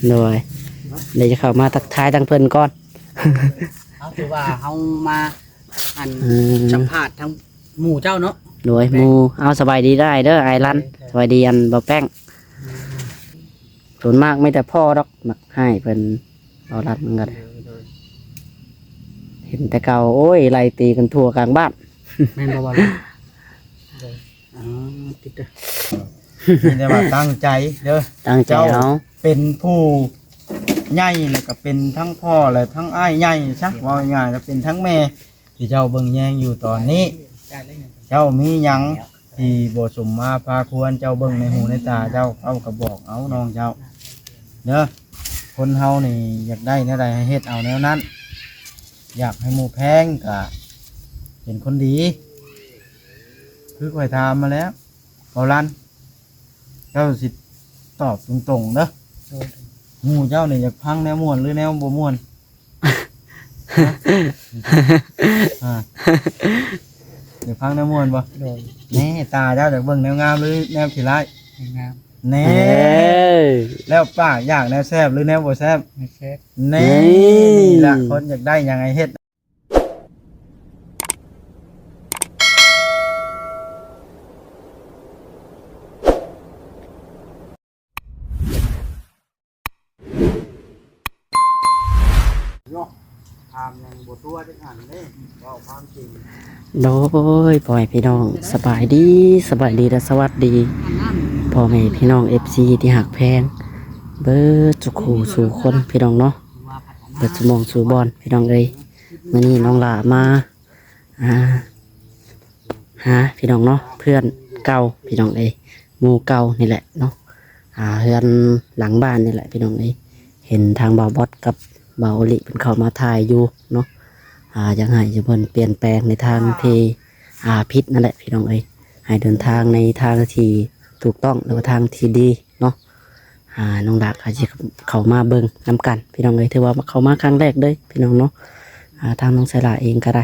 ໂດຍ ເນາະ ເດ ຈະເຂົ້າມາທັກທາຍທາງເພິ່ນກ່ອນ. ເອົາ ຖືວ່າເຮົາມາ ອັນ ອືມ ສຳພາດທາງໝູ່ເຈົ້າເນາະ. ໂດຍ ແມ່ນ ໝູ່ ເອົາ ສະບາຍດີເດີອ້າຍເດີ ອ້າຍລັນ. ໂດຍ ສະບາຍດີ ອັນ ບ່າວແປ້ງ. ອືມ ສ່ວນມາກມີແຕ່ພໍ່ດອກ ມັກຮ້າຍເພິ່ນ ເວົ້າລັດມັນກໍໄດ້. ໂດຍ ໂດຍ ເຫັນແຕ່ເກົ່າ ໂອ້ຍ ໄລ່ຕີກັນທົ່ວກາງບ້ານ. ແມ່ນບໍ່ວ່າ? ໂດຍ ອໍ ຕິດເດີ ມີແຕ່ວ່າຕັ້ງໃຈເດີ ຕັ້ງໃຈເອົາ. ເຈົ້າເປັນຜູ້ໃຫຍ່ ແລ້ວກໍເປັນທັງພໍ່ ແລະ ທັງອ້າຍໃຫຍ່ຊະ ເວົ້າງ່າຍໆ ແລ້ວເປັນທັງແມ່ ທີ່ເຈົ້າເບິ່ງແຍງຢູ່ຕອນນີ້. ເຈົ້າມີຫຍັງທີ່ບໍ່ສົມມາພາຄວນ ເຈົ້າເບິ່ງໃນຫູໃນຕາເຈົ້າ ເຈົ້າກໍບອກເອົານ້ອງເຈົ້າເດີ. ຄົນເຮົານີ້ຢາກໄດ້ແນວໃດໃຫ້ເຮັດເອົາແນວນັ້ນ ຢາກໃຫ້ໝູ່ແພງກະເປັນຄົນດີ ຄືຂ້ອຍຖາມມາແລ້ວ. ເບົາລັນ ເຈົ້າຊິຕອບຕົງໆເດີ ໂດຍ ໝູ່ເຈົ້ານີ້ຢາກຟັງແນວມ່ວນ ຫຼື ແນວບໍ່ມ່ວນ? ຮະ? ອ່າ ຢາກຟັງແນວມ່ວນບໍ່? ໂດຍ ແນ່ ຕາເຈົ້າຢາກເບິ່ງແນວງາມ ຫຼື ແນວຂີ້ຮ້າຍ? ແນວງາມ. ແນ່ ເອີ ແລ້ວປາກຢາກແນວແຊບ ຫຼື ແນວບໍ່ແຊບ? ແນວແຊບ. ແນ່ ນີ້ ນີ້ລະ ຄົນຢາກໄດ້ຫຍັງໃຫ້ເຮັດ. ເນາະ ຖາມຫຍັງບໍ່ຕົວະຈັກອັນເດ້ ເວົ້າຄວາມຈິງ. ໂດຍ ພໍ່ແມ່ພີ່ນ້ອງ ສະບາຍດີ ສະບາຍດີ ແລະ ສະຫວັດດີ ພໍ່ແມ່ພີ່ນ້ອງ ເອັຟຊີ ທີ່ຮັກແພງເບິດສູ່ຄູ່ສູ່ຄົນ ພີ່ນ້ອງເນາະ ເບິດສູ່ໝ່ອງສູ່ບ່ອນ ພີ່ນ້ອງເອີຍ. ມື້ນີ້ນ້ອງຫຼ້າມາ ອ່າ ຫາພີ່ນ້ອງເນາະ ເພື່ອນເກົ່າພີ່ນ້ອງເອີຍ ໝູ່ເກົ່ານີ້ແຫຼະເນາະ ອ່າ ເຮືອນຫຼັງບ້ານນີ້ແຫຼະພີ່ນ້ອງເອີຍ. ເຫັນທາງບ່າວບອດກັບບ່າວໂອລິເພິ່ນເຂົ້າມາຖ່າຍຢູ່ເນາະ ອ່າ ຢາກໃຫ້ເພິ່ນປ່ຽນແປງໃນທາງທີ່ ອ່າ ຜິດນັ້ນແຫຼະພີ່ນ້ອງເອີຍ ໃຫ້ເດີນທາງໃນທາງທີ່ຖືກຕ້ອງ ຫຼືວ່າທາງທີ່ດີເນາະ. ອ່າ ນ້ອງຫຼ້າກໍຊິເຂົ້າມາເບິ່ງນຳກັນພີ່ນ້ອງເອີຍ ຖືວ່າເຂົ້າມາຄັ້ງແລກເລີຍພີ່ນ້ອງເນາະ. ອ່າ ທາງນ້ອງສາລາເອງກໍໄດ້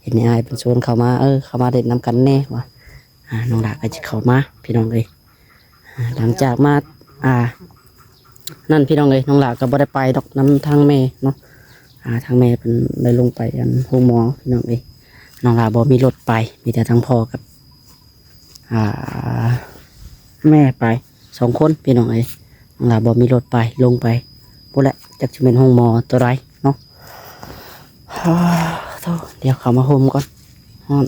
ເຫັນອ້າຍເພິ່ນຊວນເຂົ້າມາ ເອີ ເຂົ້າມາຫຼິ້ນນຳກັນແດ່ວ່າ ອ່າ ນ້ອງຫຼ້າກໍຈະເຂົ້າມາພີ່ນ້ອງເອີຍ. ອ່າ ຫຼັງຈາກມາ ອ່າ ນັ້ນພີ່ນ້ອງເອີຍ ນ້ອງຫຼ້າກໍບໍ່ໄດ້ໄປດອກນຳທາງແມ່ເນາະ. ອ່າ ທາງແມ່ເພິ່ນໄດ້ລົງໄປອັນໂຮງໝໍພີ່ນ້ອງເອີຍ ນ້ອງຫຼ້າບໍ່ມີລົດໄປ ມີແຕ່ທາງພໍ່ກັບ ອ່າ ແມ່ໄປສອງຄົນພີ່ນ້ອງເອີຍ. ນ້ອງຫຼ້າບໍ່ມີລົດໄປ ລົງໄປພຸ້ນແຫຼະ ຈັກຊິແມ່ນໂຮງໝໍຕົວໃດເນາະ. ໂທ້ ດຽວເຂົ້າມາໂຮມກ່ອນ ຮ້ອນ.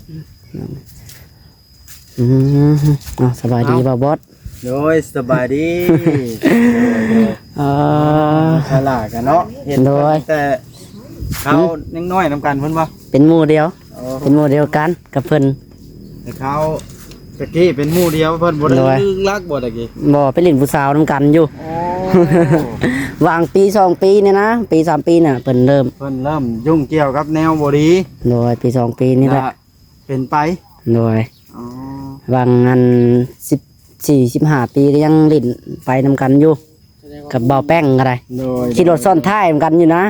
ອືມ ເອົາ ສະບາຍດີ ເອົ້າ ບ່າວບອດ. ໂດຍ ສະບາຍດີ. ເອີ ສາລາກັນເນາະ ເຫັນ ໂດຍ ເພິ່ນແຕ່ເຮົາ ຫືມ ຍັງນ້ອຍນຳກັນພຸ້ນບໍ່? ເປັນໝູ່ດຽວ ອໍ ເປັນໝູ່ດຽວກັນກັບເພິ່ນ ແຕ່ເຂົາຕະກີ້ເປັນໝູ່ດຽວ ເພິ່ນບໍ່ໄດ້ ໂດຍ ລຶກລັກບໍ່ຕະກີ້? ບໍ່ ໄປຫຼິ້ນຜູ້ສາວນຳກັນຢູ່. ໂອ້ ຫວ່າງປີສອງປີນີ້ນະ ປີສາມປີນະ ເພິ່ນເລີ່ມ ເພິ່ນເລີ່ມຫຍຸ້ງກ່ຽວກັບແນວບໍ່ດີ. ໂດຍ ປີສອງປີນີ້ແຫຼະ ເປັນໄປ. ໂດຍ ອໍ ຫວ່າງອັນສິບສີ່ ສິບຫ້າປີກໍຍັງຫຼິ້ນໄປນຳກັນຢູ່ ກັບບ່າວແປ້ງກໍໄດ້. ໂດຍ ຂີ່ລົດຊ້ອນທ້າຍນຳກັນຢູ່ນະ.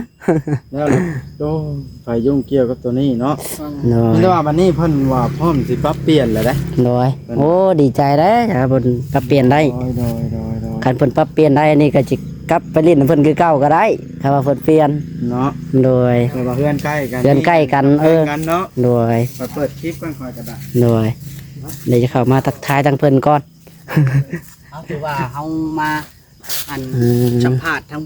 ແລ້ວ ໂອ້ ໄປຫຍຸ້ງກ່ຽວກັບຕົວນີ້ເນາະ. ໂດຍ ແຕ່ວ່າບັດນີ້ເພິ່ນວ່າພ້ອມຊິປັບປ່ຽນແລ້ວເດ້. ໂດຍ ເພິ່ນ ໂອ້ ດີໃຈເດ້ ຖ້າເພິ່ນປັບປ່ຽນໄດ້. ໂດຍ ໂດຍ ໂດຍ ໂດຍ ຄັນເພິ່ນປັບປ່ຽນໄດ້ນີ້ກໍຊິກັບໄປຫຼິ້ນນຳເພິ່ນຄືເກົ່າກໍໄດ້ ຖ້າວ່າເພິ່ນປ່ຽນເນາະ. ໂດຍ ແຕ່ວ່າເຮືອນໃກ້ກັນ ເຮືອນໃກ້ກັນ ເອີ ກັນເນາະ. ໂດຍ ຂ້ອຍເປີດຄລິບກ່ອນ ຂ້ອຍກໍໄດ້. ໂດຍ ດຽວຈະເຂົ້າມາທັກທາຍທາງເພິ່ນກ່ອນ. ເອົາ ຖືວ່າເຮົາມາ ອັນ ອືມ ສຳພາດທາງ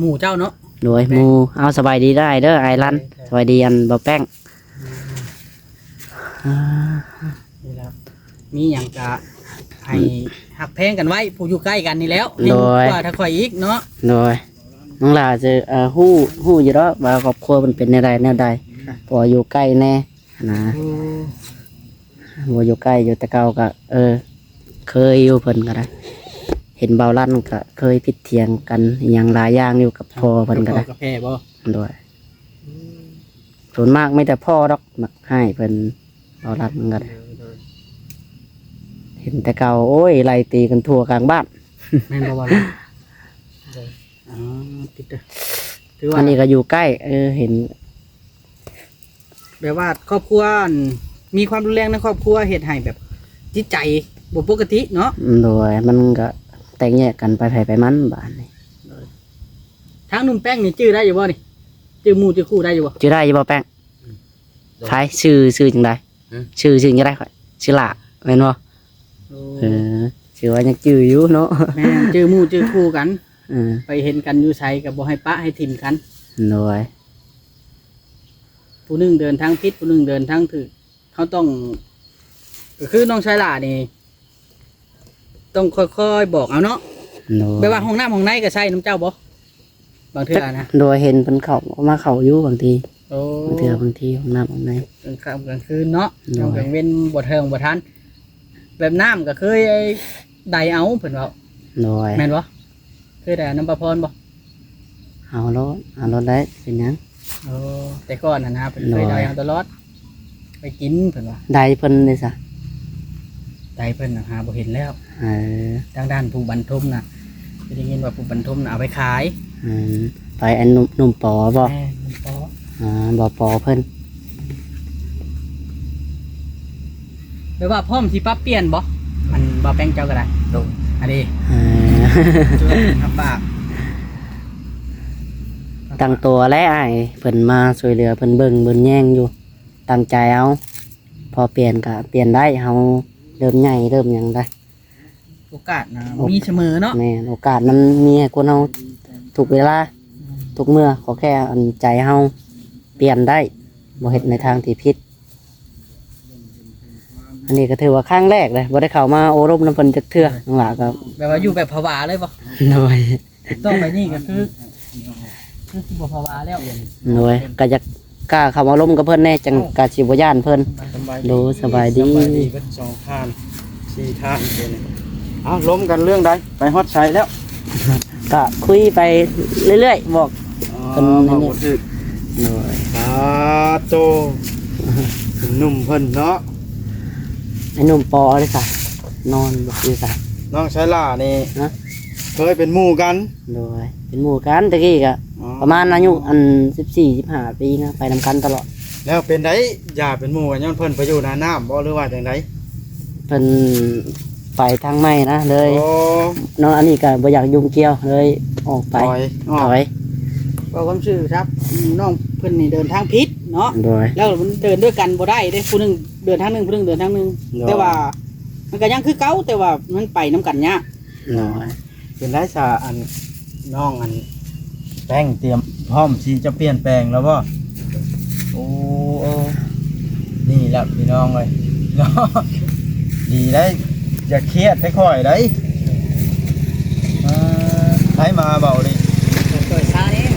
ໝູ່ເຈົ້າເນາະ. ໂດຍ ແມ່ນ ໝູ່ ເອົາ ສະບາຍດີເດີອ້າຍເດີ ອ້າຍລັນ. ໂດຍ ໂດຍ ສະບາຍດີ ອັນ ບ່າວແປ້ງ. ອືມ ອ່າ ນີ້ລະ ມີຫຍັງກະໃຫ້ ອືມ ຮັກແພງກັນໄວ້ ຜູ້ຢູ່ໃກ້ກັນນີ້ແລ້ວ ໂດຍ ໃຫ້ຮູ້ກວ່າທາງຂ້ອຍອີກເນາະ. ໂດຍ ນ້ອງຫຼ້າຈະ ເອີ ຮູ້ ຮູ້ຢູ່ດອກວ່າຄອບຄົວເພິ່ນເປັນແນວໃດແນວໃດ ເພາະວ່າຢູ່ໃກ້ແດ່. ນະ ອືມ ບໍ່ຢູ່ໃກ້ ຢູ່ແຕ່ເກົ່າກໍ ເອີ ເຄີຍຢູ່ ເພິ່ນກໍໄດ້ ເຫັນບ່າວລັນກໍເຄີຍຜິດຖຽງກັນອີ່ຫຍັງຫຼາຍຢ່າງຢູ່ກັບພໍ່ເພິ່ນກໍໄດ້. ກັບພໍ່ກັບແມ່ບໍ່? ໂດຍ ອືມ ສ່ວນມາກມີແຕ່ພໍ່ດອກມັກຮ້າຍເພິ່ນ ບ່າວລັນກໍໄດ້. ໂດຍ ໂດຍ ເຫັນແຕ່ເກົ່າ ໂອ້ຍ ໄລ່ຕີກັນທົ່ວກາງບ້ານ. ແມ່ນບໍ່ວ່າ? ໂດຍ ອໍ ຕິດເດີ ຖືວ່າ ອັນນີ້ກໍຢູ່ໃກ້ ເອີ ເຫັນ ແບບວ່າຄອບຄົວ ອັນ ມີຄວາມຮຸນແຮງໃນຄອບຄົວ ເຮັດໃຫ້ແບບຈິດໃຈບໍ່ປົກກະຕິເນາະ. ໂດຍ ມັນກໍແຕກແຍກກັນໄປໃຜໄປມັນບາດນີ້. ໂດຍ ທາງໜຸ່ມແປ້ງນີ້ຈື່ໄດ້ຢູ່ບໍ່ນີ້? ຈື່ໝູ່ຈື່ຄູ່ໄດ້ຢູ່ບໍ່? ຈື່ໄດ້ຢູ່ບໍ່ແປ້ງ? ໃຜ? ຊື່ ຊື່ຈັ່ງໃດ? ຫື? ຊື່ ຊື່ຈັ່ງໃດ? ຊື່ຫຼ້າແມ່ນບໍ່? ໂອ້ ເອີ ຖືວ່າຍັງຈື່ຢູ່ເນາະ. ແມ່ນ ຈື່ໝູ່ຈື່ຄູ່ກັນ. ເອີ ໄປເຫັນກັນຢູ່ໃສກໍບໍ່ໃຫ້ປະໃຫ້ຖິ້ມກັນ. ໂດຍ ຜູ້ໜຶ່ງເດີນທາງຜິດ ຜູ້ໜຶ່ງເດີນທາງຖືກ. ເຮົາຕ້ອງ ກໍຄືນ້ອງຊາຍຫຼ້ານີ້ ຕ້ອງຄ່ອຍໆບອກເອົາເນາະ. ໂດຍ ແບບວ່າຫ້ອງນ້ຳຫ້ອງໃນກໍໃຊ້ນຳເຈົ້າບໍ່? ບາງເທື່ອນະ ໂດຍ ເຫັນເພິ່ນເຂົ້າ ມາເຂົ້າຢູ່ບາງທີ. ໂອ້ ບາງເທື່ອ ບາງທີຫ້ອງນ້ຳຫ້ອງໃນ ກາງຄ່ຳກາງຄືນເນາະ. ໂດຍ ກາງເວັນບໍ່ເຖິງບໍ່ທັນ. ແບບນ້ຳກໍເຄີຍໄດເອົາ ເພິ່ນເວົ້າ. ໂດຍ ແມ່ນບໍ່? ເຄີຍໄດ້ນຳປ້າພອນບໍ່? ເອົາໂລດ ເອົາໂລດໄດ້ ເປັນຫຍັງ? ໂອ້ ແຕ່ກ່ອນຫັ້ນນະ ເພິ່ນເຄີຍໄດ້ເອົາຕະຫຼອດ ໄປກິນ ເພິ່ນວ່າ. ໄດ້ເພິ່ນເດ້ຊະ? ໄດ້ເພິ່ນນະຫາບໍ່ເຫັນແລ້ວ. ເອີ ທາງດ້ານຜູ້ບັນທົມນະ ໄດ້ຍິນວ່າຜູ້ບັນທົມນະເອົາໄປຂາຍ. ອືມ ໄປອັນໜຸ່ມ ໜຸ່ມປໍບໍ? ແມ່ນ ໜຸ່ມປໍ. ອ່າ ບໍ່ປໍເພິ່ນ. ແບບວ່າພ້ອມຊິປັບປ່ຽນບໍ່? ອັນບ່າວແປ້ງເຈົ້າກໍໄດ້. ໂດຍ ອັນນີ້ ເອີ ຊ່ວຍຮັບປາກ ຕັ້ງຕົວແລ້ວອ້າຍ ເພິ່ນມາຊ່ວຍເຫຼືອ ເພິ່ນເບິ່ງເບິ່ງແຍງຢູ່ ຕັ້ງໃຈເອົາ. ພໍປ່ຽນກໍປ່ຽນໄດ້ ເຮົາເລີ່ມໃຫຍ່ເລີ່ມຫຍັງໄດ້. ໂອກາດນະ ໂອ ມີສະເໝີເນາະ. ແມ່ນ ໂອກາດມັນມີໃຫ້ຄົນເຮົາທຸກເວລາ ອືມ ທຸກເມື່ອ. ຂໍແຄ່ອັນໃຈເຮົາປ່ຽນໄດ້ ບໍ່ເຮັດໃນທາງທີ່ຜິດ. ອັນນີ້ກໍຖືວ່າຄັ້ງແລກເລີຍ ບໍ່ໄດ້ເຂົ້າມາໂອ້ລົມນຳເພິ່ນຈັກເທື່ອ. ໂດຍ ນ້ອງຫຼ້າກໍແບບວ່າຢູ່ແບບຜະວາເລີຍບໍ່? ໂດຍ ຕໍ່ໄປນີ້ກໍຄື ຄືຊິບໍ່ພາວາແລ້ວ. ໂດຍ ກໍຢາກກ້າເຂົ້າມາລົມກັບເພິ່ນແດ່ ຈັ່ງ ເອົ້າ ກະຊິບໍ່ຢ້ານເພິ່ນ. ສະບາຍດີ ໂດຍ ສະບາຍດີ ສະບາຍດີເບິດສອງທ່ານ ສີ່ທ່ານເດນີ້. ເອົ້າ ລົມກັນເລື່ອງໃດ? ໄປຮອດໃສແລ້ວ? ກະຄຸຍໄປເລື້ອຍໆ ບອກ ອໍ ເພິ່ນ ບອກບໍ່ຖືກ. ໂດຍ ສາທຸ ໜຸ່ມເພິ່ນເນາະ. ໄອ້ໜຸ່ມປໍເດ້ຊະ? ນອນບໍ່ຢູ່ຊະ? ນ້ອງຊາຍຫຼ້ານີ້ ຮະ? ເຄີຍເປັນໝູ່ກັນ. ໂດຍ ເປັນໝູ່ກັນແຕ່ກີ້ກະ ອໍ ປະມານອາຍຸອັນສິບສີ່ ສິບຫ້າປີນະ ໄປນຳກັນຕະຫຼອດ. ແລ້ວເປັນໃດ ຢ່າເປັນໝູ່ກັນ ຍ້ອນເພິ່ນໄປຢູ່ໜ້ານ້ຳບໍ່ ຫຼືວ່າຈັ່ງໃດ? ເພິ່ນໄປທາງໃໝ່ນະ ເລີຍ ອໍ ເນາະ ອັນນີ້ກະບໍ່ຢາກຫຍຸ້ງກ່ຽວ ເລີຍອອກໄປ ຖອຍ ຖອຍ. ເວົ້າຄວາມຊື່ຊະ ນ້ອງເພິ່ນນີ້ເດີນທາງຜິດເນາະ. ໂດຍ ແລ້ວມັນເດີນດ້ວຍກັນບໍ່ໄດ້ເດ້ ຜູ້ໜຶ່ງເດີນທາງໜຶ່ງ ຜູ້ໜຶ່ງເດີນທາງໜຶ່ງ. ໂດຍ ແຕ່ວ່າມັນກະຍັງຄືເກົ່າ ແຕ່ວ່າມັນໄປນຳກັນຍາກ. ໂດຍ ເປັນໄດສະ ອັນ ນ້ອງອັນແປ້ງ ຕຽມພ້ອມທີ່ຈະປ່ຽນແປງແລ້ວບໍ່? ໂອ້ ນີ້ແຫຼະພີ່ນ້ອງເອີຍເນາະ ດີໄດ໋ ຢ່າຄຽດໃຫ້ຂ້ອຍໄດ໋. ອ່າ ໃຜມາເວົ້ານີ້? ເປີດຊາເດ້. ອ່າ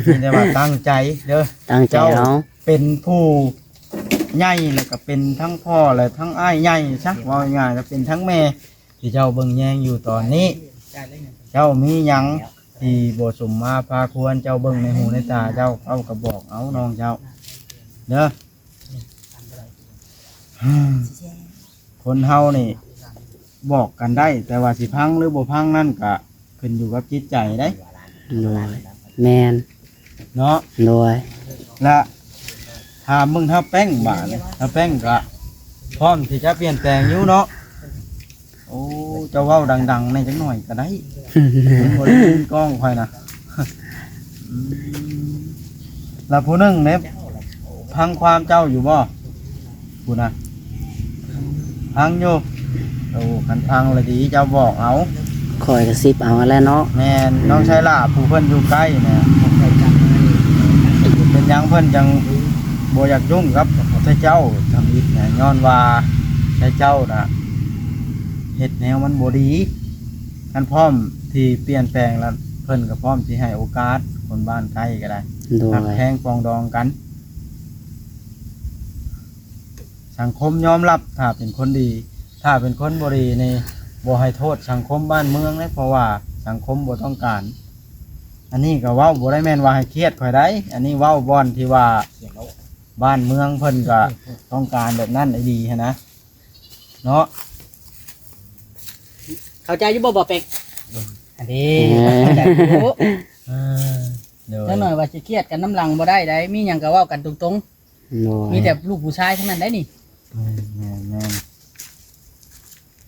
ມີແຕ່ວ່າຕັ້ງໃຈເດີ ຕັ້ງໃຈເຮົາ ເຈົ້າເປັນຜູ້ ໃຫຍ່ ແລ້ວກໍເປັນທັງພໍ່ ແລະ ທັງອ້າຍໃຫຍ່ຊະ ເວົ້າງ່າຍໆ ແລ້ວເປັນທັງແມ່ ທີ່ເຈົ້າເບິ່ງແຍງຢູ່ຕອນນີ້. ເຈົ້າມີຫຍັງທີ່ບໍ່ສົມມາພາຄວນ ເຈົ້າເບິ່ງໃນຫູໃນຕາເຈົ້າ ເຈົ້າກໍບອກເອົານ້ອງເຈົ້າເດີ. ຄົນເຮົານີ້ບອກກັນໄດ້ ແຕ່ວ່າຊິພັງ ຫຼື ບໍ່ພັງນັ້ນກະ ຂຶ້ນຢູ່ກັບຈິດໃຈເດ້. ໂດຍ ແມ່ນ ເນາະ ໂດຍ ລະຖາມເບິ່ງທ້າວແປ້ງບາດນີ້ ທ້າວແປ້ງກະພ້ອມທີ່ຈະປ່ຽນແປງຢູ່ເນາະ. ໂອ້ ເຈົ້າເວົ້າດັງໆແດ່ຈັກໜ້ອຍກະໄດ້ ມັນບໍ່ໄດ້ຍິນກ້ອງຂ້ອຍນະ. ອືມ ລະຜູ້ໜຶ່ງເດ້ ຟັງຄວາມເຈົ້າຢູ່ບໍ່? ພຸ້ນນະ ພັງຢູ່. ໂອ້ ຄັນພັງລະດີ ເຈົ້າບອກເອົາ ຂ້ອຍກະສິບເອົາຫັ້ນແຫຼະເນາະ. ແມ່ນ ນ້ອງຊາຍຫຼ້າຜູ້ເພິ່ນຢູ່ໃກ້ນະ ເປັນຫຍັງເພິ່ນຈັ່ງບໍ່ຢາກຫຍຸ້ງກັບພະເຈົ້າທຳອິດນະ? ຍ້ອນວ່າພະເຈົ້ານະ ເຮັດແນວມັນບໍ່ດີ. ຄັນພ້ອມທີ່ປ່ຽນແປງລະ ເພິ່ນກະພ້ອມທີ່ໃຫ້ໂອກາດຄົນບ້ານໃກ້ກະໄດ້. ໂດຍ ຮັກແພງປອງດອງກັນ. ສັງຄົມຍອມຮັບ ຖ້າເປັນຄົນດີ. ຖ້າເປັນຄົນບໍ່ດີນີ້ ບໍ່ໃຫ້ໂທດສັງຄົມບ້ານເມືອງເດ້ ເພາະວ່າສັງຄົມບໍ່ຕ້ອງການ. ອັນນີ້ກະເວົ້າບໍ່ໄດ້ແມ່ນວ່າໃຫ້ຄຽດຂ້ອຍໃດ໋ ອັນນີ້ເວົ້າບ່ອນທີ່ວ່າບ້ານເມືອງເພິ່ນກະຕ້ອງການແບບນັ້ນອີ່ຫຼີຫັ້ນນະ ເນາະ. ເຂົ້າໃຈຢູ່ບໍ່ ບ່າວແປ້ງ? ອັນນີ້ ເອີ ເຂົ້າໃຈຢູ່. ເອີ ໂດຍ ຈັກໜ້ອຍວ່າຊິຄຽດກັນນຳຫຼັງບໍ່ໄດ້ໃດ໋ ມີຫຍັງກະເວົ້າກັນຕົງໆ. ໂດຍ ມີແຕ່ລູກຜູ້ຊາຍທັງນັ້ນໄດ໋ນີ້. ແມ່ນໆ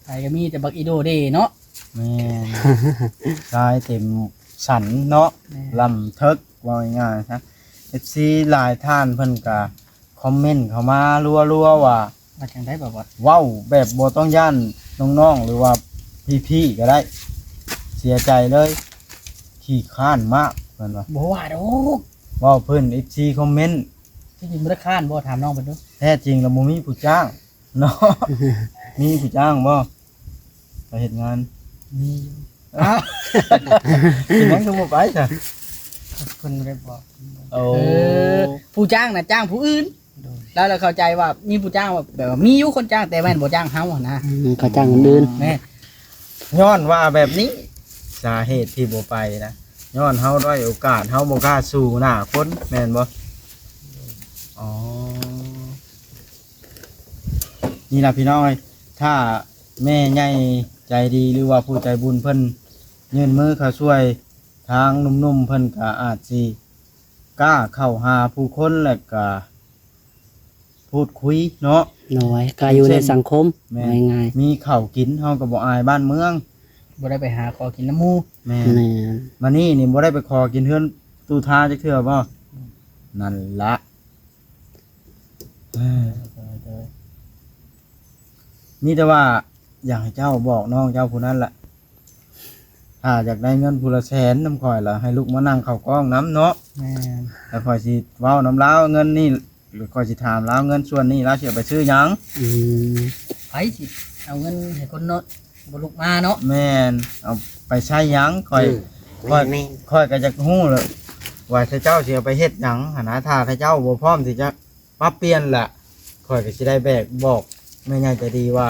ໆ. ໃຜກໍມີແຕ່ບັກອີໂດເດເນາະ. ແມ່ນ ຊາຍເຕັມສັນເນາະ ແມ່ນ ລຳເທິກ ເວົ້າງ່າຍໆຊະ. ເອັຟຊີຫຼາຍທ່ານເພິ່ນກໍຄອມເມັນເຂົ້າມາລັວໆວ່າ ວ່າຈັ່ງໃດບໍ່ບອດ? ເວົ້າແບບບໍ່ຕ້ອງຢ້ານນ້ອງໆ ຫຼືວ່າພີ່ໆກໍໄດ້ ເສຍໃຈເລີຍ ຂີ້ຄ້ານມາກ ເພິ່ນວ່າ. ບໍ່ວ່າດອກ ເວົ້າເພິ່ນ ເອັຟຊີຄອມເມັນ. ທີ່ຈິງບໍ່ໄດ້ຄ້ານບໍ່? ຖາມນ້ອງເພິ່ນດູ. ແທ້ຈິງແລ້ວບໍ່ມີຜູ້ຈ້າງເນາະ ມີຜູ້ຈ້າງບໍ່ ໄປເຮັດງານ? ມີຢູ່. ອ້າວ ເປັນຫຍັງຄືບໍ່ໄປຊະ? ເພິ່ນບໍ່ໄດ້ບອກ. ໂອ້ ເອີ ຜູ້ຈ້າງນະຈ້າງຜູ້ອື່ນ. ໂດຍ ແລ້ວ ແລ້ວເຂົ້າໃຈວ່າມີຜູ້ຈ້າງ ວ່າແບບວ່າມີຢູ່ຄົນຈ້າງ ແຕ່ແມ່ນບໍ່ຈ້າງເຮົາຫັ້ນນະ. ອືມ ເຂົາຈ້າງຄົນອື່ນ. ແມ່ນ ຍ້ອນວ່າແບບນີ້ ສາເຫດທີ່ບໍ່ໄປນະ ຍ້ອນເຮົາດ້ອຍໂອກາດ ເຮົາບໍ່ກ້າສູ້ໜ້າຄົນ ແມ່ນບໍ່? ອໍ ນີ້ລະພີ່ນ້ອງເອີຍ ຖ້າແມ່ໃຫຍ່ໃຈດີ ຫຼືວ່າຜູ້ໃຈບຸນເພິ່ນຍື່ນມືເຂົ້າຊ່ວຍ ທາງໜຸ່ມໆເພິ່ນກໍອາດຊິກ້າເຂົ້າຫາຜູ້ຄົນ ແລ້ວກໍພູດຄຸຍເນາະ. ໂດຍ ກໍຢູ່ໃນສັງຄົມ ແມ່ນ ງ່າຍໆ ມີເຂົ້າກິນ ເຮົາກໍບໍ່ອາຍບ້ານເມືອງ ບໍ່ໄດ້ໄປຫາຂໍກິນນຳໝູ່. ແມ່ນ ແມ່ນ ມານີ້ນີ້ບໍ່ໄດ້ໄປຂໍກິນເຮືອນຕູ້ທາຈັກເທື່ອບໍ່? ອືມ ນັ້ນລະ. ເອີ ມີແຕ່ວ່າຢາກໃຫ້ເຈົ້າບອກນ້ອງເຈົ້າຜູ້ນັ້ນລະ ຖ້າຢາກໄດ້ເງິນຜູ້ລະແສນນຳຂ້ອຍລະ ໃຫ້ລຸກມານັ່ງເຂົ້າກ້ອງນຳເນາະ. ແມ່ນ ແລ້ວຂ້ອຍຊິເວົ້ານຳລາວ ເງິນນີ້ ຂ້ອຍຊິຖາມລາວ ເງິນສ່ວນນີ້ລາວຊິເອົາໄປຊື້ຫຍັງ? ອືມ ໃຜຊິເອົາເງິນໃຫ້ຄົນເນາະ ບໍ່ລຸກມາເນາະ. ແມ່ນ ເອົາໄປໃຊ້ຫຍັງ? ຂ້ອຍ ອືມ ຂ້ອຍ ແມ່ນໆ ຂ້ອຍກໍຢາກຮູ້ແຫຼະວ່າເຈົ້າຊິເອົາໄປເຮັດຫຍັງຫັ້ນນະ. ຖ້າເຈົ້າບໍ່ພ້ອມທີ່ຈະປັບປ່ຽນລະ ຂ້ອຍກໍຊິໄດ້ແບກບອກແມ່ໃຫຍ່ໃຈດີວ່າ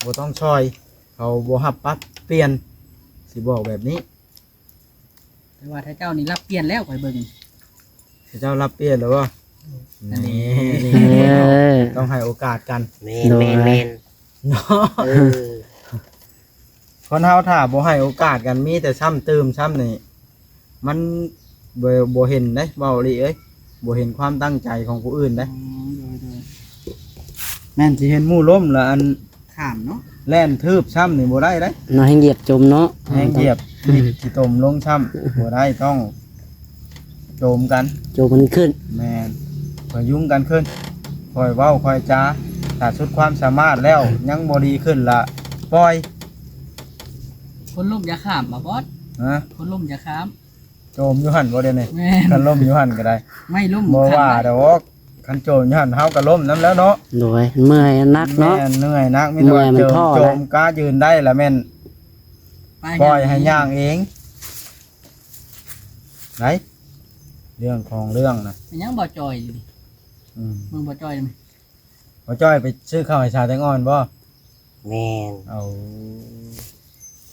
ບໍ່ຕ້ອງຊ່ອຍ ເຂົາບໍ່ຮັບປັບປ່ຽນ ຊິບອກແບບນີ້. ແຕ່ວ່າຖ້າເຈົ້ານີ້ຮັບປ່ຽນແລ້ວ ຂ້ອຍເບິ່ງ ເຈົ້າຮັບປ່ຽນແລ້ວບໍ່? ອັນນີ້ ນີ້ ເອີ ຕ້ອງໃຫ້ໂອກາດກັນ. ແມ່ນ ໂດຍ ແມ່ນໆ ເນາະ ເອີ ຄົນເຮົາຖ້າບໍ່ໃຫ້ໂອກາດກັນ ມີແຕ່ຊ້ຳຕື່ມຊ້ຳນີ້ ມັນບໍ່ ບໍ່ເຫັນເດ້ ເວົ້າອີ່ຫຼີເອີຍ ບໍ່ເຫັນຄວາມຕັ້ງໃຈຂອງຜູ້ອື່ນເດ້. ອືມ ໂດຍໆ ແມ່ນຊິເຫັນໝູ່ລົ້ມລະ ອັນ ຂ້າມເນາະ ແລ່ນທືບຊ້ຳນີ້ບໍ່ໄດ້ເດ້ ເນາະ ແຮ່ງຢຽບຈົມເນາະ ແຮ່ງຢຽບ ອືມ ນີ້ຊິຕົມລົງຊ້ຳ ບໍ່ໄດ້ ຕ້ອງໂຈມກັນ ໂຈມກັນຂຶ້ນ. ແມ່ນ ພະຍຸງກັນຂຶ້ນ ຄ່ອຍເວົ້າຄ່ອຍຈາ ຖ້າສຸດຄວາມສາມາດແລ້ວ ຍັງບໍ່ດີຂຶ້ນລະປ່ອຍ. ຄົນລົ້ມຢ່າຂ້າມ ບໍ່ບອດ? ຮະ? ຄົນລົ້ມຢ່າຂ້າມ. ໂຈມຢູ່ຫັ້ນບໍ່ດຽວນີ້? ແມ່ນ ຄັນລົ້ມຢູ່ຫັ້ນກໍໄດ້ ໄມ້ລົ້ມ ບໍ່ວ່າດອກ ຄັນໂຈມຢູ່ຫັ້ນເຮົາກໍລົ້ມນຳແລ້ວເນາະ. ໂດຍ ເມື່ອຍໜັກເນາະ. ແມ່ນ ເມື່ອຍໜັກ ມີແຕ່ວ່າ ເມື່ອຍມັນທໍ້ ໂຈມກ້າຢືນໄດ້ລະແມ່ນປ່ອຍໃຫ້ຍ່າງເອງໄດ໋ ເລື່ອງຂອງເລື່ອງນະ. ເປັນຫຍັງບໍ່ຈ່ອຍຢູ່ນີ້? ອືມ ເບິ່ງບໍ່ຈ່ອຍໄດ້ໄໝ? ບໍ່ຈ້ອຍໄປຊື້ເຂົ້າໃຫ້ສາວແຕງອ່ອນບໍ່? ແມ່ນ. ເອົາ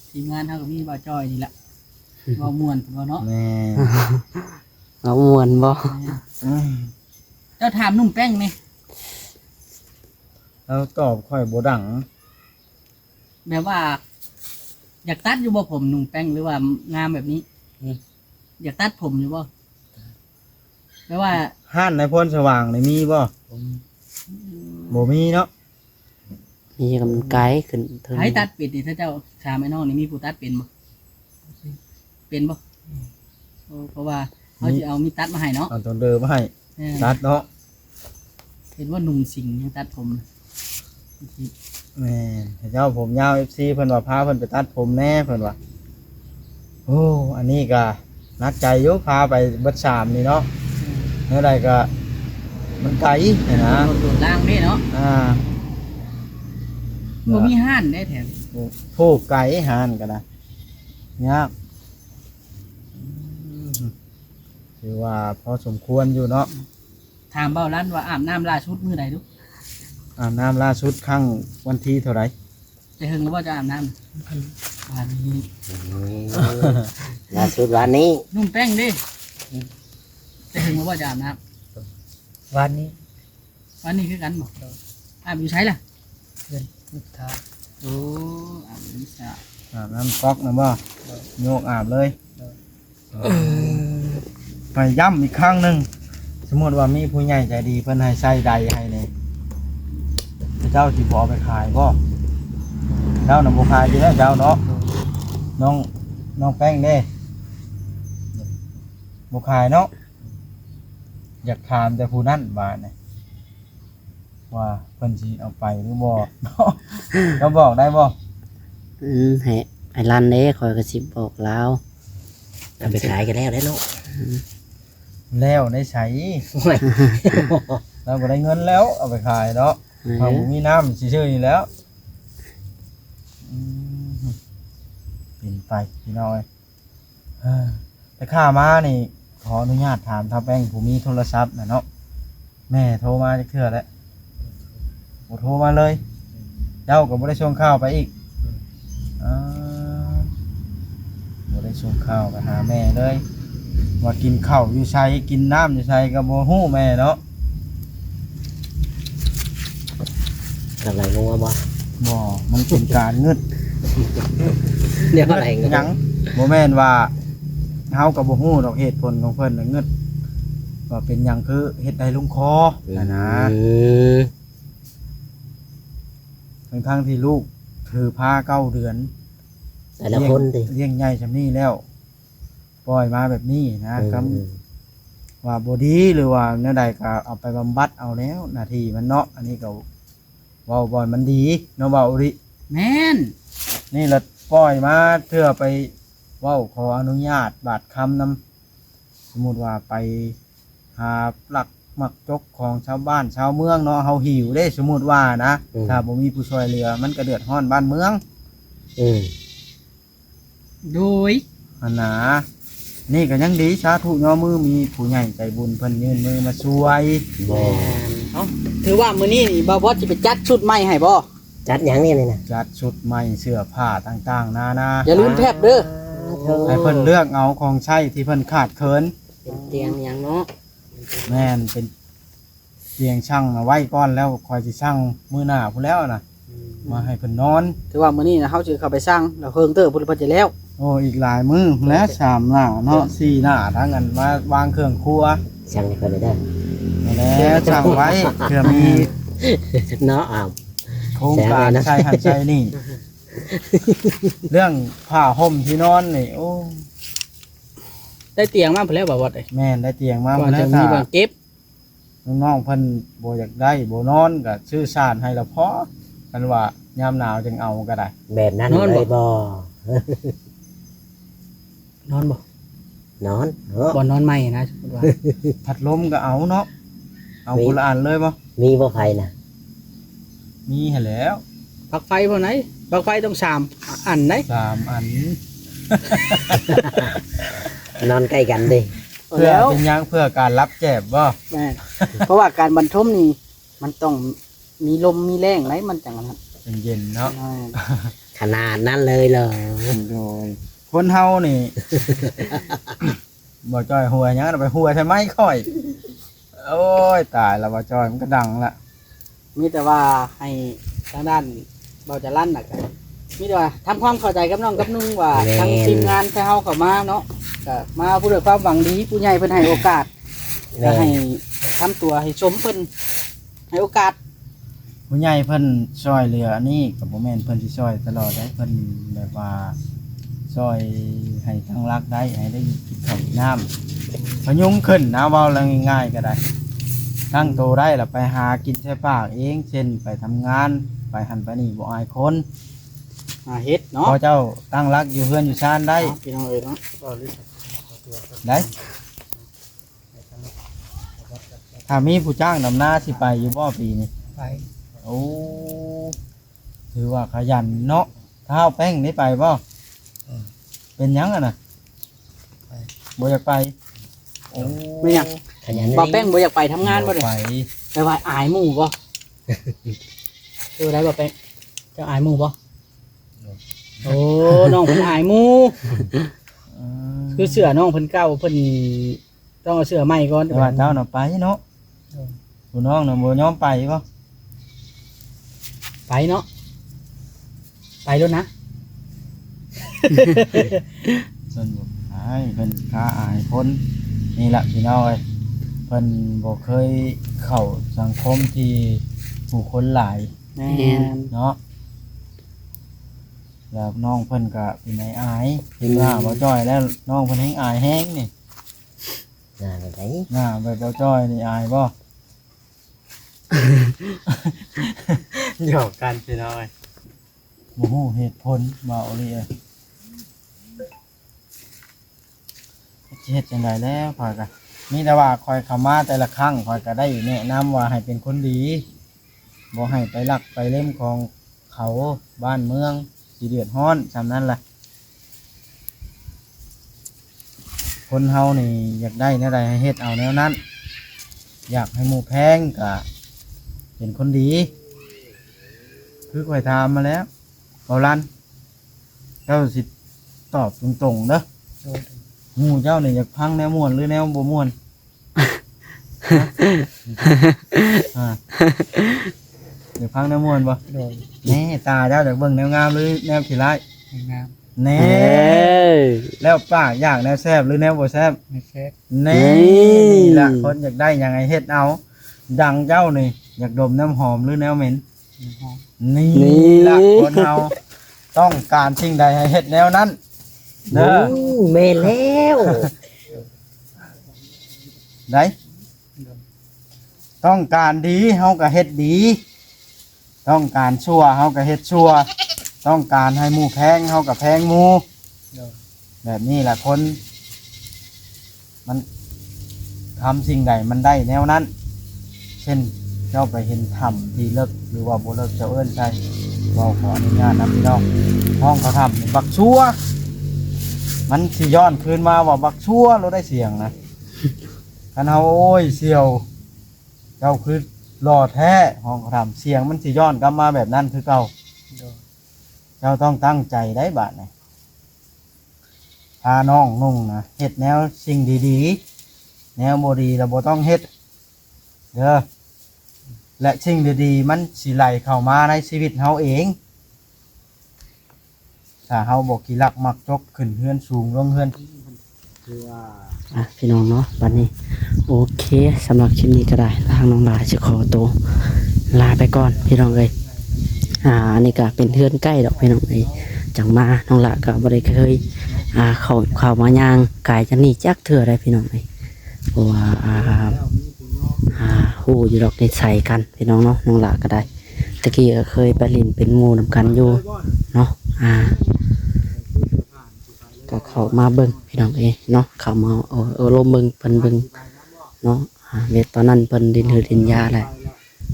ທີມງານເຮົາກໍມີບ່າວຈ້ອຍນີ້ແຫຼະ ເວົ້າມ່ວນເນາະ. ແມ່ນ. ເວົ້າມ່ວນບໍ່? ແມ່ນ. ອືມ ເຈົ້າຖາມໜຸ່ມແປ້ງນີ້ ລາວຕອບຂ້ອຍບໍ່ດັງ. ແບບວ່າ ຢາກຕັດຢູ່ບໍ່ຜົມໜຸ່ມແປ້ງ ຫຼືວ່າງາມແບບນີ້? ອືມ ຢາກຕັດຜົມຢູ່ບໍ່? ແບບວ່າ ຮ້ານໃນໂພນສະຫວ່າງນີ້ມີບໍ່? ອືມ ບໍ່ມີເນາະ. ມີກຳໄກຂຶ້ນເທິງ. ໃຜຕັດເປັນນີ້ ຖ້າເຈົ້າຖາມໄອ້ນ້ອງນີ້ ມີຜູ້ຕັດເປັນບໍ່? ເປັນບໍ່? ອືມ ໂອ້ ເພາະວ່າເຮົາຊິເອົາມີດຕັດມາໃຫ້ເນາະ ເອົາຕົນເດີມາໃຫ້ ແມ່ນ ຕັດເນາະ. ເຫັນວ່າໜຸ່ມສິງຍັງຕັດຜົມ. ແມ່ນ ເຈົ້າຜົມຍາວ ເອັຟຊີ ເພິ່ນວ່າພາເພິ່ນໄປຕັດຜົມແດ່ ເພິ່ນວ່າ. ໂອ້ ອັນນີ້ກະໜັກໃຈຢູ່ ພາໄປເບິດສາມນີ້ເນາະ. ແນວໃດກະມັນໄກຫັ້ນນະ ລົດໂດດລ່າງເດ້ເນາະ. ອ່າ ບໍ່ມີຮ້ານເດ້ແຖວນີ້. ໂອ້ ໄກ ຮ້ານກະໄດ້ ຍາກ. ອືມ ຖືວ່າພໍສົມຄວນຢູ່ເນາະ. ຖາມເບົາລັນວ່າອາບນ້ຳລ່າສຸດມື້ໃດດູ? ອາບນ້ຳລ່າສຸດຄັ້ງວັນທີເທົ່າໃດ? ແຕ່ເຫິງແລ້ວບໍ່ຈະອາບນ້ຳ? ວານນີ້. ອືມ ລ່າສຸດວານນີ້. ໜຸ່ມແປ້ງເດ້? ແຕ່ເຫິງແລ້ວບໍ່ຈະອາບນ້ຳ? ວານນີ້. ວານນີ້ຄືກັນບໍ່? ໂດຍ. ອາບຢູ່ໃສລະ? ເຮືອນ ໂອ້ ອາບຢູ່ສະ ອາບນ້ຳກັອກນະບໍ່? ໂດຍ. ໂຍກອາບເລີຍ? ໂດຍ. ເອີ ຂ້ອຍຢ້ຳອີກຄັ້ງໜຶ່ງ ສົມມຸດວ່າມີຜູ້ໃຫຍ່ໃຈດີເພິ່ນໃຫ້ໃສ່ໃດໃຫ້ນີ້ ເຈົ້າຊິບໍ່ເອົາໄປຂາຍບໍ່? ເຈົ້ານະບໍ່ຂາຍຢູ່ແລ້ວເຈົ້າເນາະ. ນ້ອງ ນ້ອງແປ້ງເດ້ ບໍ່ຂາຍເນາະ. ຢາກຖາມແຕ່ຜູ້ນັ້ນບາດນີ້ ວ່າເພິ່ນຊິເອົາໄປຫຼືບໍ່ ເຈົ້າບອກໄດ້ບໍ່? ອືມ ໃຫ້ ໃຫ້ລັນເດ້ ຂ້ອຍກໍຊິບອກລາວ. ເອົາໄປຂາຍກໍແລ້ວແຫຼະເນາະ. ອືມ ແລ້ວໄດ້ໃສ? ໂອ້ຍ ລາວບໍ່ໄດ້ເງິນແລ້ວ ເອົາໄປຂາຍເນາະ. ເອີ ເຮົາບໍ່ມີນ້ຳຊື່ໆນີ້ແຫຼ້ວ. ອືມ ເປັນໄປພີ່ນ້ອງເອີຍ. ແຕ່ຂ້າມານີ້ ຂໍອະນຸຍາດຖາມທ້າວແປ້ງ ຜູ້ມີໂທລະສັບນະເນາະ ແມ່ໂທມາຈັກເທື່ອແລ້ວ? ບໍ່ໂທມາເລີຍ. ເຈົ້າກໍບໍ່ໄດ້ສົ່ງຂ່າວໄປອີກ? ອືມ ອ່າ ບໍ່ໄດ້ສົ່ງຂ່າວໄປຫາແມ່ເລີຍ ວ່າກິນເຂົ້າຢູ່ໃສ ກິນນ້ຳຢູ່ໃສ ກໍບໍ່ຮູ້ແມ່ເນາະ. ກັບໄລ່ງົວບໍ່? ບໍ່ ມັນເປັນການງຶດ. ແນວໃດ? ງຶດຫຍັງ? ບໍ່ແມ່ນວ່າ ເຮົາກໍບໍ່ຮູ້ດອກເຫດຜົນຂອງເພິ່ນນະ ງຶດວ່າເປັນຫຍັງຄືເຮັດໄດ້ລົງຄໍຫັ້ນນະ. ອືມ ທັງໆທີ່ລູກຖືພາເກົ້າເດືອນ ແຕ່ລະຄົນຕິ ລ້ຽງໃຫຍ່ຊ່ຳນີ້ແລ້ວ ປ່ອຍມາແບບນີ້ນະ. ອືມ ຄຳ ອືມ ວ່າບໍ່ດີ ຫຼືວ່າແນວໃດກໍເອົາໄປບຳບັດເອົາແລ້ວ ໜ້າທີ່ມັນເນາະ. ອັນນີ້ກໍເວົ້າບ່ອນມັນດີເນາະ ເວົ້າອີ່ຫຼີ. ແມ່ນ ນີ້ລະປ່ອຍມາເທື່ອໄປເວົ້າຂໍອະນຸຍາດບາດຄຳນຳ. ສົມມຸດວ່າໄປຫາລັກມັກຈົກຂອງຊາວບ້ານຊາວເມືອງເນາະ ເຮົາຫິວເດ້ ສົມມຸດວ່ານະ. ອືມ ຖ້າບໍ່ມີຜູ້ຊ່ວຍເຫຼືອ ມັນກໍເດືອດຮ້ອນບ້ານເມືອງ. ອືມ ໂດຍ ຫັ້ນນະ. ນີ້ກໍຍັງດີ ສາທຸຍໍມື ມີຜູ້ໃຫຍ່ໃຈບຸນເພິ່ນຍື່ນມືມາຊ່ວຍ. ບໍ່ ແມ່ນ ເອົ້າ ຖືວ່າມື້ນີ້ນີ້ ບ່າວບອດຊິໄປຈັດຊຸດໃໝ່ໃຫ້ບໍ່? ຈັດຫຍັງນີ້ນີ້ນະ? ຈັດຊຸດໃໝ່ ເສື້ອຜ້າຕ່າງໆນານາ. ຢ່າລືມແທັບເດີ. ອ່າ ໂທ້ ໃຫ້ເພິ່ນເລືອກເອົາຂອງໃຊ້ທີ່ເພິ່ນຂາດເຂີນ. ເປັນຕຽງຫຍັງເນາະ? ແມ່ນ ເປັນຕຽງ ສັ່ງເອົາໄວ້ກ່ອນແລ້ວ ຂ້ອຍຊິສັ່ງມື້ໜ້າພຸ້ນແລ້ວນະ. ອືມ ມາໃຫ້ເພິ່ນນອນ. ຖືວ່າມື້ນີ້ນະ ເຮົາຊິເຂົ້າໄປສັ່ງ ແລ້ວເຫິງເຕີບພຸ້ນເພິ່ນຈະແລ້ວ. ໂອ້ ອີກຫຼາຍມື້ພຸ້ນແຫຼະ ສາມຫຼ້າເນາະ ສີ່ຫຼ້າ ທັງອັນມາວາງເຄື່ອງຄົວ. ສັ່ງໃຫ້ເພິ່ນເດີ ຫັ້ນແຫຼະ ສັ່ງໄວ້ ເພື່ອມີເນາະ. ອ້າວ ໂຄງການໃສ່ຫັ້ນໃສ່ນີ້. ເລື່ອງຜ້າຫົ່ມທີ່ນອນນີ້ ໂອ້ ໄດ້ຕຽງມາພຸ້ນແລ້ວ ບ່າວບອດເອີຍ. ແມ່ນ ໄດ້ຕຽງມາພຸ້ນແລ້ວ ມີບ່ອນເກັບ. ນ້ອງໆເພິ່ນບໍ່ຢາກໄດ້ ບໍ່ນອນ ກໍຊື້ຊານໃຫ້ລະພໍ. ຄັນວ່າຍາມໜາວຈຶ່ງເອົາກໍໄດ້. ແບບນັ້ນເລີຍບໍ່? ນອນບໍ່? ນອນເນາະ ບ່ອນນອນໃໝ່ນະ. ພັດລົມກໍເອົາເນາະ. ເອົາຄົນລະອັນເລີຍບໍ່? ມີບໍ່ໄຟນະ? ມີຫັ້ນແຫຼ້ວ. ປລັກໄຟບໍ່ໄດ? ປລັກໄຟຕ້ອງສາມອັນໄດ໋. ສາມອັນ ນອນໃກ້ກັນເດ້. ເພື່ອເປັນຫຍັງ? ເພື່ອການລັບແຈບບໍ່? ແມ່ນ ເພາະວ່າການບັນທົມນີ້ ມັນຕ້ອງມີລົມມີແລ້ງໄດ໋ ມັນຈັ່ງອັນນັ້ນ ຈັ່ງເຢັນເນາະ. ແມ່ນ ຂະໜາດນັ້ນເລີຍເຫຼື? ໂດຍ ຄົນເຮົານີ້ ບໍ່ຈ່ອຍຫົວຫຍັງ ໄປຫົວໃສ່ໄມ້ຂ້ອຍ. ໂອ້ຍ ຕາຍລະ ບໍ່ຈ່ອຍ ມັນກໍດັງລະ. ມີແຕ່ວ່າໃຫ້ທາງດ້ານເບົາຈະລັນນະ ກໍມີແຕ່ວ່າທຳຄວາມເຂົ້າໃຈກັບນ້ອງກັບນຸ່ງວ່າ ແມ່ນ ທາງທີມງານໄທເຮົາເຂົ້າມາເນາະ ກໍມາຜູ້ດ້ວຍຄວາມຫວັງດີ ຜູ້ໃຫຍ່ເພິ່ນໃຫ້ໂອກາດ ແມ່ນ ກໍໃຫ້ທຳຕົວໃຫ້ສົມເພິ່ນໃຫ້ໂອກາດ. ຜູ້ໃຫຍ່ເພິ່ນຊ່ວຍເຫຼືອອັນນີ້ ກໍບໍ່ແມ່ນເພິ່ນຊິຊ່ອຍຕະຫຼອດໄດ໋ ເພິ່ນແບບວ່າຊ່ອຍໃຫ້ຕັ້ງຫຼັກໄດ້ ໃຫ້ໄດ້ກິນເຂົ້າກິນນ້ຳ ພະຍຸງຂຶ້ນນະ ເວົ້າແລ້ວງ່າຍໆກໍໄດ້ ຕັ້ງໂຕໄດ້ລະໄປຫາກິນໃສ່ປາກເອງ ເຊັ່ນໄປທຳງານ ໄປຫັ້ນໄປນີ້ ບໍ່ອາຍຄົນ. ຫາເຮັດເນາະ ພໍເຈົ້າຕັ້ງຫຼັກຢູ່ເຮືອນຢູ່ຊານໄດ້ ພີ່ນ້ອງເອີຍເນາະ. ໄດ້ ຖ້າມີຜູ້ຈ້າງດຳນາຊິໄປຢູ່ບໍ່ປີນີ້? ໄປ. ໂອ້ ຖືວ່າຂະຫຍັນເນາະ. ທ້າວແປ້ງໄດ້ໄປບໍ່? ເອີ ເປັນຫຍັງຫັ້ນນະ? ໄປ ບໍ່ຢາກໄປ. ໂອ້ ແມ່ນຫຍັງ? ຂະຫຍັນ ບ່າວແປ້ງບໍ່ຢາກໄປທຳງານບໍ່? ບໍ່ໄປ. ແປວ່າອາຍໝູ່ບໍ່? ຄືໄດ້ ບ່າວແປ້ງ ເຈົ້າອາຍໝູ່ບໍ່? ໂອ້ ນ້ອງເພິ່ນອາຍໝູ່. ອືມ ຄືເສື້ອນ້ອງເພິ່ນເກົ່າ ເພິ່ນຕ້ອງເອົາເສື້ອໃໝ່ກ່ອນ. ແຕ່ວ່າເຈົ້ານະໄປເນາະ. ເອີ ຜູ້ນ້ອງນະບໍ່ຍອມໄປບໍ່? ໄປເນາະ ໄປໂລດນະ. ເພິ່ນບໍ່ໃຫ້ ເພິ່ນຄ້າອາຍຄົນ. ນີ້ລະພີ່ນ້ອງເອີຍ ເພິ່ນບໍ່ເຄີຍເຂົ້າສັງຄົມທີ່ຜູ້ຄົນຫຼາຍ. ແມ່ນ ແມ່ນເນາະ. ແລ້ວນ້ອງເພິ່ນກໍເປັນໄອອາຍ ເຫັນໜ້າ ອືມ ບ່າວຈ້ອຍແລ້ວ ນ້ອງເພິ່ນແຮ່ງອາຍແຮງນີ້. ໜ້າແບບໃດ? ໜ້າແບບບ່າວຈ້ອຍນີ້ອາຍບໍ່? ຫຍອກກັນພີ່ນ້ອງເອີຍ ບໍ່ຮູ້ເຫດຜົນ ເວົ້າອີ່ຫຼີເອີຍ. ຊິເຮັດຈັ່ງໃດແລ້ວ ຂ້ອຍກະມີແຕ່ວ່າຂ້ອຍເຂົ້າມາແຕ່ລະຄັ້ງ ຂ້ອຍກະໄດ້ແນະນຳວ່າໃຫ້ເປັນຄົນດີ ບໍ່ໃຫ້ໄປລັກໄປເລັມຂອງເຂົາ ບ້ານເມືອງຊິເດືອດຮ້ອນ ສ່ຳນັ້ນລະ. ຄົນເຮົານີ້ຢາກໄດ້ແນວໃດໃຫ້ເຮັດເອົາແນວນັ້ນ ຢາກໃຫ້ໝູ່ແພງກະເປັນຄົນດີ ຄືຂ້ອຍຖາມມາແລ້ວ. ເບົາລັນ ເຈົ້າຊິຕອບຕົງໆເດີ ໂດຍ ໝູ່ເຈົ້ານີ້ຢາກຟັງແນວມ່ວນ ຫຼື ແນວບໍ່ມ່ວນ? ຮະ? ອ່າ ຢາກຟັງແນວມ່ວນບໍ່? ໂດຍ ແນ່ ຕາເຈົ້າຢາກເບິ່ງແນວງາມ ຫຼື ແນວຂີ້ຮ້າຍ? ແນວງາມ ແນ່ ເອີ ແລ້ວປາກຢາກແນວແຊບ ຫຼື ແນວບໍ່ແຊບ? ແນວແຊບ ແນ່ ນີ້ ນີ້ລະ ຄົນຢາກໄດ້ຫຍັງໃຫ້ເຮັດເອົາ. ດັ່ງເຈົ້ານີ້ ຢາກດົມນ້ຳຫອມ ຫຼື ແນວເໝັນ? ນ້ຳຫອມ ນີ້ ນີ້ລະ ຄົນເຮົາຕ້ອງການສິ່ງໃດໃຫ້ເຮັດແນວນັ້ນເດີ. ໂອ້ ແມ່ນແລ້ວ ໄດ້ ຕ້ອງການດີເຮົາກໍເຮັດດີ ຕ້ອງການຊົ່ວເຮົາກໍເຮັດຊົ່ວ ຕ້ອງການໃຫ້ໝູ່ແພງເຮົາກໍແພງໝູ່. ໂດຍ ແບບນີ້ລະ ຄົນມັນທຳສິ່ງໃດມັນໄດ້ແນວນັ້ນ. ເຊັ່ນ ເຈົ້າໄປເຫັນຖ້ຳທີ່ເລິກ ຫຼືວ່າບໍ່ເລິກ ເຈົ້າເອີ້ນໃສ່ ເວົ້າຂໍອະນຸຍາດນຳພີ່ນ້ອງ ຫ້ອງເຂົາຖ້ຳບັກຊົ່ວ ມັນຊິຍ້ອນຄືນມາວ່າບັກຊົ່ວໂລດໄດ້ສຽງນະ. ຄັນເຮົາ ໂອ້ຍ ສ່ຽວ ເຈົ້າຄືຫຼໍ່ແທ້ ຫ້ອງເຂົາຖ້ຳ ສຽງມັນຊິຍ້ອນກັບມາແບບນັ້ນຄືເກົ່າ. ໂດຍ ເຈົ້າຕ້ອງຕັ້ງໃຈໄດ໋ບາດນີ້ ພານ້ອງນຸ່ງນະ ເຮັດແນວສິ່ງດີໆ ແນວບໍ່ດີລະບໍ່ຕ້ອງເຮັດເດີ ແລະ ສິ່ງດີໆມັນຊິໄຫຼເຂົ້າມາໃນຊີວິດເຮົາເອງ ຖ້າເຮົາບໍ່ຂີ້ລັກມັກຈົກ ຂຶ້ນເຮືອນສູງລົງເຮືອນ ອ່ະ ພີ່ນ້ອງເນາະ ບັດນີ້ ໂອເຄ ສຳລັບຄລິບນີ້ກໍໄດ້ ທາງນ້ອງຫຼ້າຊິຂໍໂຕລາໄປກ່ອນພີ່ນ້ອງເອີຍ. ອ່າ ອັນນີ້ກໍເປັນເຮືອນໃກ້ດອກພີ່ນ້ອງເອີຍ ຈັ່ງມາ ນ້ອງຫຼ້າກໍບໍ່ໄດ້ເຄີຍ ອ່າ ເຂົ້າ ເຂົ້າມາຍ່າງກາຍຈາກນີ້ຈັກເທື່ອໃດ໋ພີ່ນ້ອງເອີຍ ເພາະວ່າ ອ່າ ອ່າ ຮູ້ຢູ່ດອກນິໄສກັນພີ່ນ້ອງເນາະ ນ້ອງຫຼ້າກໍໄດ້ ແຕ່ກີ້ກໍເຄີຍໄປຫຼິ້ນເປັນໝູ່ນຳກັນຢູ່ເນາະ ອ່າ ກໍເຂົ້າມາເບິ່ງພີ່ນ້ອງເອີຍເນາະ ເຂົ້າມາ ເອີ ໂອ້ລົມເບິ່ງເພິ່ນເບິ່ງເນາະ ອ່າ ແມ່ນຕອນນັ້ນເພິ່ນຫຼິ້ນຮືດຫຼິ້ນຢາແຫຼະ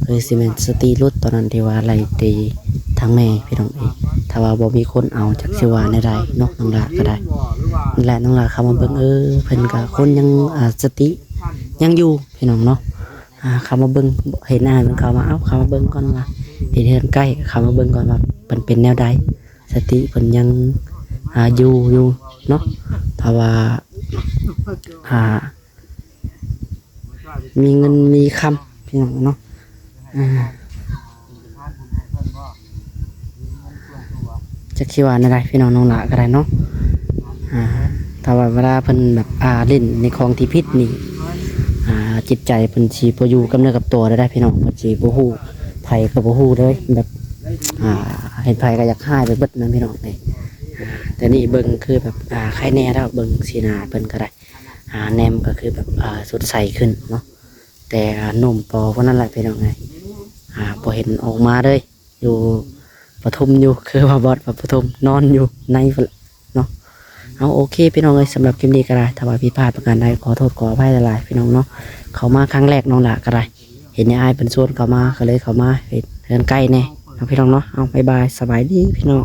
ຄືຊິແມ່ນສະຕິຫຼຸດຕອນນັ້ນທີ່ວ່າໄລ່ຕີທາງແມ່ພີ່ນ້ອງເອີຍ ຖ້າວ່າບໍ່ມີຄົນເອົາຈັກຊິວ່າແນວໃດເນາະ ນ້ອງຫຼ້າກໍໄດ້ ນັ້ນແຫຼະ ນ້ອງຫຼ້າເຂົ້າມາເບິ່ງ ເອີ ເພິ່ນກໍຄົນຍັງ ອ່າ ສະຕິຍັງຢູ່ພີ່ນ້ອງເນາະ ອ່າ ເຂົ້າມາເບິ່ງ ເຫັນອ້າຍເພິ່ນເຂົ້າມາ ເອົ້າ ເຂົ້າມາເບິ່ງກ່ອນວ່າ ເປັນເຮືອນໃກ້ ເຂົ້າມາເບິ່ງກ່ອນວ່າເພິ່ນເປັນແນວໃດ ສະຕິເພິ່ນຍັງ ອ່າ ຢູ່ຢູ່ເນາະ ຖ້າວ່າ ອ່າ ມີເງິນມີຄຳພີ່ນ້ອງເນາະ ອ່າ ຈັກຊິວ່າແນວໃດພີ່ນ້ອງ ນ້ອງຫຼ້າກໍໄດ້ເນາະ ອ່າ ຖ້າວ່າເວລາເພິ່ນແບບ ອ່າ ຫຼິ້ນໃນຂອງທີ່ຜິດນີ້ ອ່າ ຈິດໃຈເພິ່ນຊິບໍ່ຢູ່ກັບເນື້ອກັບຕົວແລ້ວໄດ໋ພີ່ນ້ອງ ເພິ່ນຊິບໍ່ຮູ້ ໃຜກໍບໍ່ຮູ້ເລີຍ ແບບ ອ່າ ເຫັນໃຜກໍຢາກຮ້າຍໄປເບິດນະພີ່ນ້ອງເອີຍ ອ່າ ແຕ່ນີ້ເບິ່ງຄືແບບ ອ່າ ໄຄແນ່ແລ້ວ ເບິ່ງສີໜ້າເພິ່ນກໍໄດ້ ອ່າ ແນມກໍຄືແບບ ອ່າ ສົດໃສຂຶ້ນເນາະ ແຕ່ ອ່າ ໜຸ່ມປໍພວກນັ້ນແຫຼະພີ່ນ້ອງເອີຍ ອ່າ ບໍ່ເຫັນອອກມາເລີຍ ຢູ່ປະຖົມຢູ່ ຄືວ່າບອດວ່າປະຖົມ ນອນຢູ່ໃນພຸ້ນແຫຼະເນາະ. ເອົາ ໂອເຄພີ່ນ້ອງເອີຍ ສຳລັບຄລິບນີ້ກໍໄດ້ ຖ້າວ່າຜິດພາດປະການໃດ ຂໍໂທດຂໍອະໄພຫຼາຍໆພີ່ນ້ອງເນາະ. ເຂົ້າມາຄັ້ງແລກນ້ອງຫຼ້າກໍໄດ້ ເຫັນອ້າຍເພິ່ນຊວນເຂົ້າມາ ກໍເລີຍເຂົ້າມາເຮັດເຮືອນໃກ້ແດ່ເນາະ ພີ່ນ້ອງເນາະ. ເອົາ ບາຍບາຍ ສະບາຍດີພີ່ນ້ອງ.